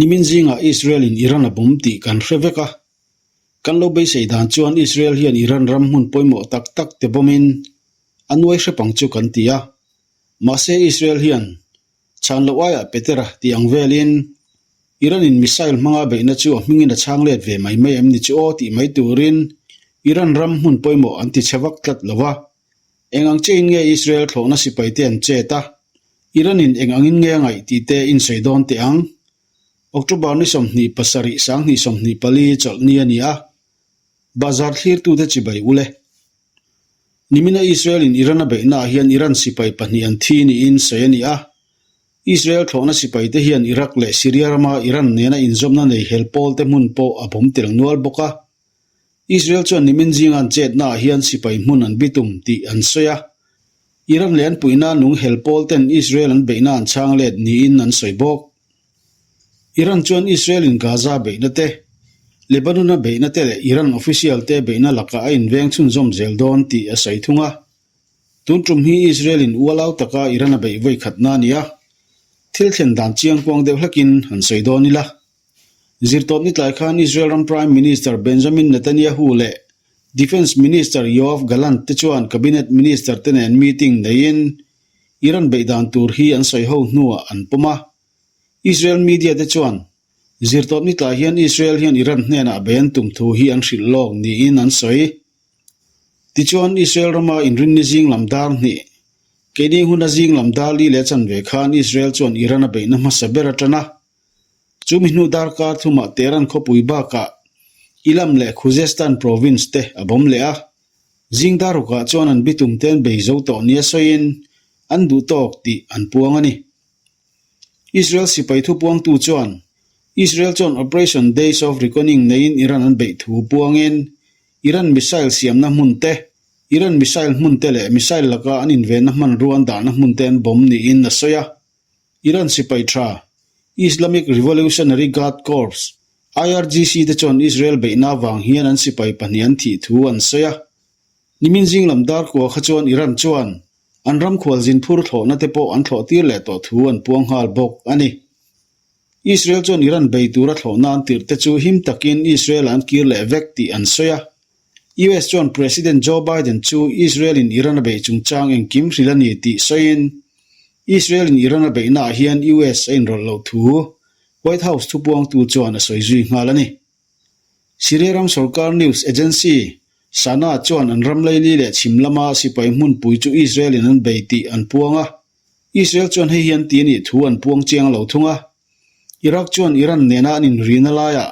Nimin zingah Israel-in Iran a bawm tih kan hre vek a. Kan lo beisei dan chuan Israel hian Iran ram hmun pawimawh tak tak te bawmin a nuai hrep ang chu kan ti a. Mahse Israel hian chhan loh aiah Petera tih ang velin Iran-in missile hmanga beihna chu a hmingin a chhang let ve mai mai em ni chu aw tih mai turin Iran ram hmun pawimawh an ti chhe vak tlat lo va. Eng ang chiahin nge Israel thlawhna sipaite an chet a? Iran-in eng angin nge a ngaih tih te insawi dawn teh ang. October ni 27 2024 chawlhni a ni a, bazar thlirtute chibai ule. Nimina Israel-in Iran a beihnaah hian Iran sipai pahnih an thi niin sawi a ni a. Israel thlawhna sipaite hian Iraq leh Syria rama Iran nena inzawmna nei hel pawlte hmun pawh a bawm tel nual bawk a. Israel chuan nimin zinga an chetnaah hian sipai hmun an bitum tih an sawi a. Iran leh an puihna nung hel pawl ten Israel an beihna an chhang let niin an sawi bawk. Iran chuan Israel in Gaza beihna te, Lebanon a beihna te leh Iran official te beihna lakah a inveng chhunzawm zel dawn tih a sawi thung a. Tun tum hi Israel in ualau taka Iran a beih vawi khatna a ni a. Thil thlen dan chiangkuang deuh hlekin han sawi dawn ila. Zirtawp ni tlai khan Israel ram Prime Minister Benjamin Netanyahu leh Defence Minister Yoav Gallant te chuan Cabinet Minister te nen meeting neiin Iran beih dan tur hi an sawi ho hnuah an pawm a. Israel media te chuan zirtawp ni tlai hian Israel hian Iran hnenah bei an tum thu hi an hrilh lawk niin an sawi. Tichuan Israel rama inrinni zing lam dar hnih, keini huna zing lam dar li leh chanve khan Israel chuan Iran a beihna hmasa ber a tan a. Chu mi hnu darkar thumah Tehran khawpui bakah Ilam leh Khuzestan province te a bawm leh a. Zing darukah chuan an bitum te an bei zo tawh nia sawiin an duh tawk tih an puang a ni. Israel sipai thupuangtu chuan Israel chuan Operation Days of Reckoning neiin Iran an beih thu puangin Iran missile siamna hmun te, Iran missile hmun te leh missile laka an invenna hmanrua an dahna hmun te an bawm niin a sawi a. Iran sipai tha, Islamic Revolutionary Guard Corps, IRGC, te chuan Israel beihna avang hian an sipai pahnih an thih thu an sawi a. Nimin zing lam dar kua kha chuan Iran chuan an ram khualzin phur thlawhna te pawh an thlawh tir leh tawh thu an puang nghal bawk a ni. Israel chuan Iran bei tura thlawhna an tirh te chu him takin Israel ah an kir leh vek tih an sawi a. US chuan President Joe Biden chu Israel-in Iran a beih chungchang engkim hrilh a ni tih sawiin Israel-in Iran a beihnaah hian US a inrawlh loh thu White House thupuangtu chuan a sawi zui nghal a ni. Syria ram sorkar news agency, Sana chuan an ram laili leh chhim lama sipai hmunpui chu Israel-in an bei tih an puang a. Israel chuan hei hian ti a nih thu an puang chiang lo thung a. Iraq chuan Iran nena an inrina laiah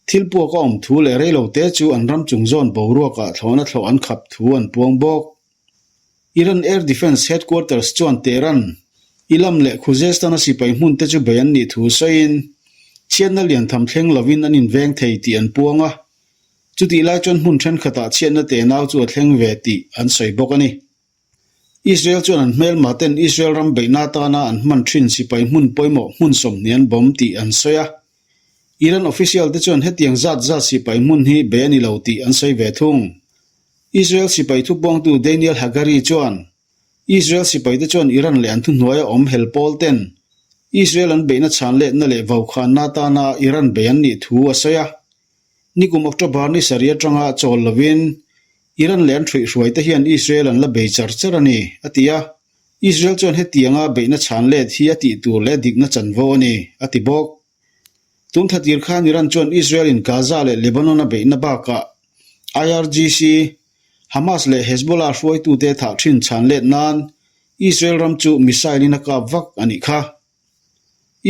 thil puak a awm thu leh reilote chu an ram chung zawn boruakah thlawhna thlawh an khap thu an puang bawk. Iran Air Defence Headquarters chuan Tehran, Ilam leh Khuzestan-a sipai hmunte chu bei an nih thu sawiin, chhiatna lian tham thleng lovin an inveng thei tih an puang a. Chutih lai chuan hmun thenkhatah chhiatna tenau chu a thleng ve tih an sawi bawk a ni. Israel chuan an hmelma ten Israel ram beihna atana an hman thin sipai hmun pawimawh hmun 20 an bawm tih an sawi a. Iran official te chuan hetiang zat zat sipai hmun hi bei a ni lo tih an sawi ve thung. Israel sipai thupuangtu Daniel Hagari chuan Israel sipaite chuan Iran leh an thuhnuaia awm hel pawl ten Israel an beihna chhan letna leh vaukhanna atana Iran bei an nih thu a sawi a. Nikum October ni sarih atanga chawl lovin Iran leh an hruihhruaite hian Israel an la bei char char a ni, a ti a. Israel chuan hetianga beihna chhan let hi a tih tur leh dikna chanvo a ni, a ti bawk. Tun thatir khan Iran chuan Israel-in Gaza leh Lebanon a beihna bakah IRGC, Hamas leh Hezbollah hruaitute thah thin chhan let nan Israel ram chu missile-in a kap vak a nih kha.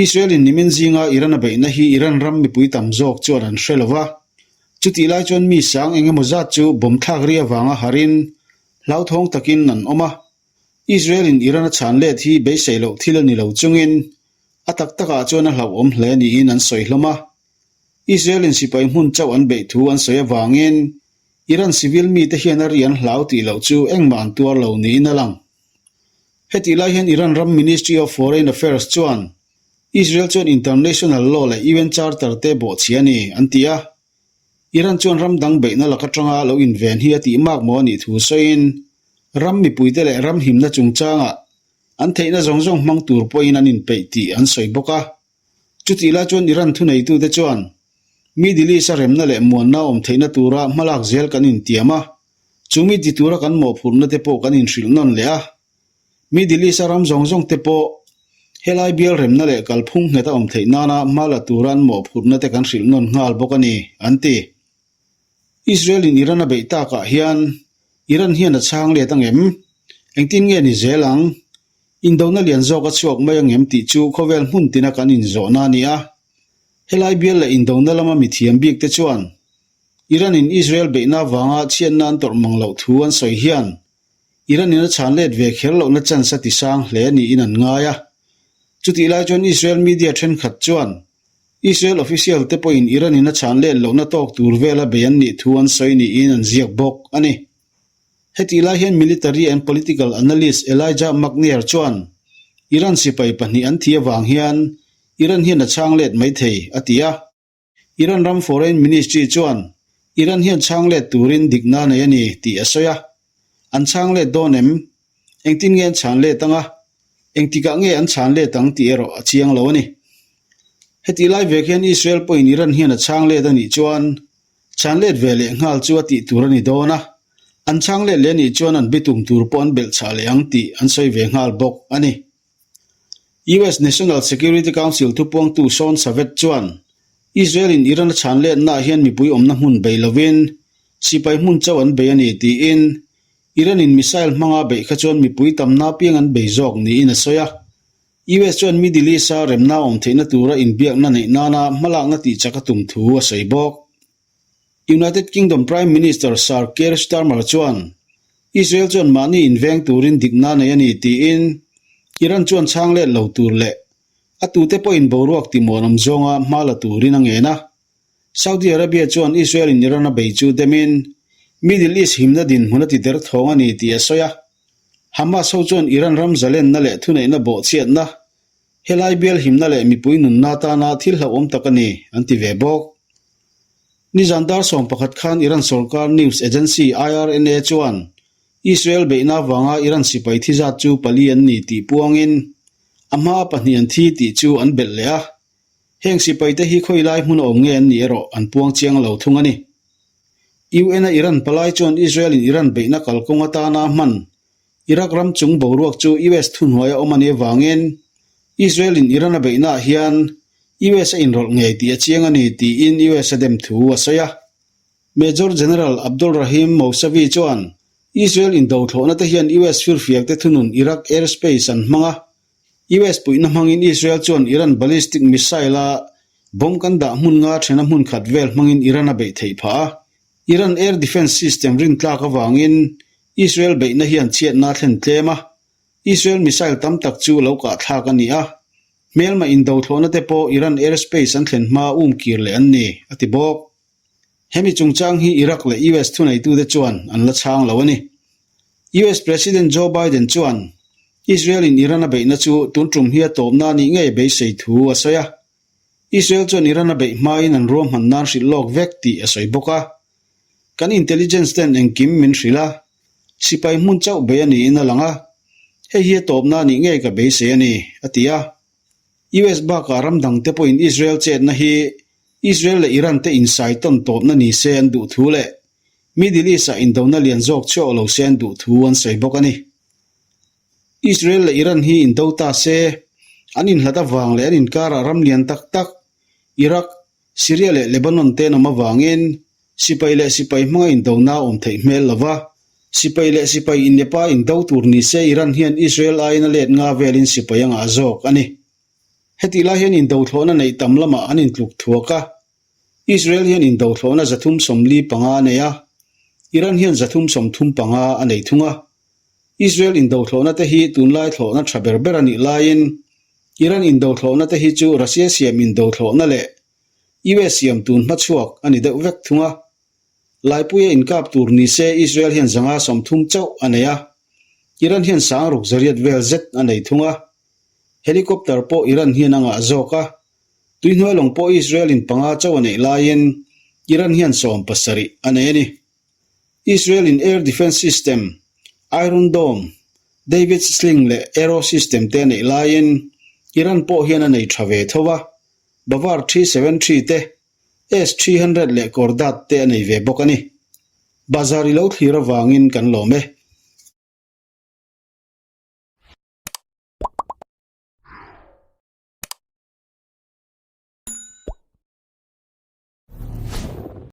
Israel-in nimin zinga Iran a beihna hi Iran ram mipui tam zawk chuan an hre lo va. Chutih lai chuan mi sang eng emaw zat chu bomb thlak ri avanga harin hlauthawng takin an awm a. Israel-in Iran a chhan let hi beisei loh thil a ni lo chungin A tak takah chuan a hlauhawm hle niin an sawi hlawm a. Israel-in sipai hmun chauh an beih thu an sawi avangin Iran civil mite hian a ri an hlau tih loh chu engmah an tuar lo niin a lang. Hetih lai hian Iran ram Ministry of Foreign Affairs chuan Israel chuan international law leh UN Charter te bawhchhia a ni an ti a. Iran chuan ram dang beihna lak atanga lo inven hi a tih mak maw a nih thu sawiin ram mipuite leh ram himna chungchangah An theihna zawng zawng hmang tur pawhin an inpeih tih an sawi bawk a. Chutih lai chuan Iran thuneitute chuan Middle East-a remna leh muanna awm theihna tura hmalak zel kan intiam a, chu mi ti tura kan mawhphurhna te pawh kan inhrilh nawn leh a. Middle East-a ram zawng zawng te pawh helai bial remna leh kalphung nghet a awm theih nana hma la tura an mawhphurhna te kan hrilh nawn nghal bawk a ni, an ti. Israel-in Iran a beih takah hian Iran hian a chhang let ang em? Engtin nge ni zel ang? Indona lian zawk a chhuak mai ang em tih chu khawvel hmun tina kan inzawhna a ni a. Helai bial leh indona lama mithiam bik te chuan Iran-in Israel beihna avanga chhiatna an tawrh mang loh thu an sawi hian Iran-in a chhan let ve kher lohna chance a ti sang hle niin an ngai a. Chutih lai chuan Israel media thenkhat chuan Israel official te pawhin Iran-in a chhan let lohna tawk tur vela bei an nih thu an sawi niin an ziak bawk a ni. Hetih lai hian military and political analyst Elijah Magnier chuan Iran sipai pahnih an thi avang hian Iran hian a chhang let mai thei, a ti a. Iran ram Foreign Ministry chuan Iran hian chhang let turin dikna nei a ni tih a sawi a. An chhang let dawn em? Engtin nge an chhan let ang a? Engtikah nge an chhan let ang tih erawh a chiang lo a ni. Hetih lai vek hian Israel pawhin Iran hian a chhang let a nih chuan chhan let ve leh nghal chu a tih tur a ni dawn a, an chhang let leh a nih chuan an bitum tur pawh an belh chhah leh ang tih an sawi ve nghal bawk a ni. US National Security Council thupuangtu Sean Savett chuan Israel-in Iran a chhan letnaah hian mipui awmna hmun bei lovin sipai hmun chauh an bei a ni tiin Iran-in missile hmanga beih kha chuan mipui tamna apiang an bei zawk niin a sawi a. US chuan Middle East-a remna awm theihna tura inbiakna neih nana hmalakna tihchak a tum thu a sawi bawk. United Kingdom Prime Minister Sir Keir Starmer chuan Israel chuan mahni inveng turin dikna nei a ni tiin Iran chuan chhang let lo tur leh a tute pawhin boruak timuanawm zawnga hma la turin a ngen a. Saudi Arabia chuan Israel-in Iran a bei chu demin Middle East himna dinhmun a ti derthawng a ni tih a sawi a. Hamas ho chuan Iran ram zalenna leh thuneihna bawhchhiatna Helai bial himna leh mipui nunna atana thil hlauhawm tak a ni, an ti ve bawk. Nizan dar 11 khan Iran sorkar news agency IRNA chuan Israel beihna avanga Iran sipai thi zat chu pali an ni tih puangin a hmaa pahnih an thi tih chu an belh leh a. Heng sipaite hi khawilai hmun a awm nge an nih erawh an puang chiang lo thung a ni. UN-a Iran palai chuan Israel-in Iran beihna kalkawng atana hman Iraq ram chung boruak chu US thuhnuai a awm a nih avangin Israel-in Iran a beihnaah hian US a inrawlh ngei tih a chiang a ni tiin US a dem thu a sawi a. Major General Abdolrahim Mousavi chuan Israel indothlawhna te hian US firfiak te thunun Iraq airspace an hmang a, US puihna hmangin Israel chuan Iran ballistic missile-a bomb kan dah hmun nga thena hmun khat vel hmangin Iran a beih theih phah a. Iran air defence system rintlak avangin Israel beihna hian chhiatna a thlen tlem a, Israel missile tam tak chu lo kahthlak a ni a, hmelma indothlawhna te pawh Iran airspace an thlen hma um kir leh an ni, a ti bawk. Hemi chungchang hi Iraq leh US thuneitute chuan an la chhang lo a ni. US President Joe Biden chuan Israel-in Iran a beihna chu tun tum hi a tawpna a nih ngei beisei thu a sawi a. Israel chuan Iran a beih hmain an ruahman nan hrilh lawk vek tih a sawi bawk a. Kan intelligence ten engkim min hrilh a, sipai hmun chauh bei a niin a lang a, hei hi a tawpna a nih ngei ka beisei a ni, a ti a. US bakah ram dangte pawhin Israel chetna hi Israel leh Iran te insai tawn tawpna ni se an duh thu leh Middle East-ah indona lian zawk chhuak lo se an duh thu an sawi bawk a ni. Israel leh Iran hi indo ta se, an inhlat avang leh an inkarah ram lian tak tak, Iraq, Syria leh Lebanon te an awm avangin sipai leh sipai hmanga indona a awm theih hmel lo va, sipai leh sipai innepa indo tur ni se Iran hian Israel aiin a let nga velin sipai a ngah zawk a ni. Hetih lai hian indothlawhna neih tam lamah an intluk thuak a, Israel hian indothlawhna 345 a nei a, Iran hian 335 a nei thung a. Israel indothlawhna te hi tunlai thlawhna tha ber ber a nih laiin Iran indothlawhna te hi chu Russia siam indothlawhna leh US siam tun hmachhuak a ni deuh vek thung a. Laipuia inkap tur ni se Israel hian 130 chauh a nei a, Iran hian sangruk zariat vel zet a nei thung a. Helicopter pawh Iran hian a ngah zawk a, tuihnuai lawng pawh Israel in panga chauh a neih laiin Iran hian 70 a nei a ni. Israel-in air defence system, Iron Dome, David's Sling leh Arrow system te a neih laiin Iran pawh hian a nei tha ve tho a. Bavar 373 te, S 300 leh Kordat te a nei ve bawk a ni. Bazar i lo thlir avangin kan lawm e.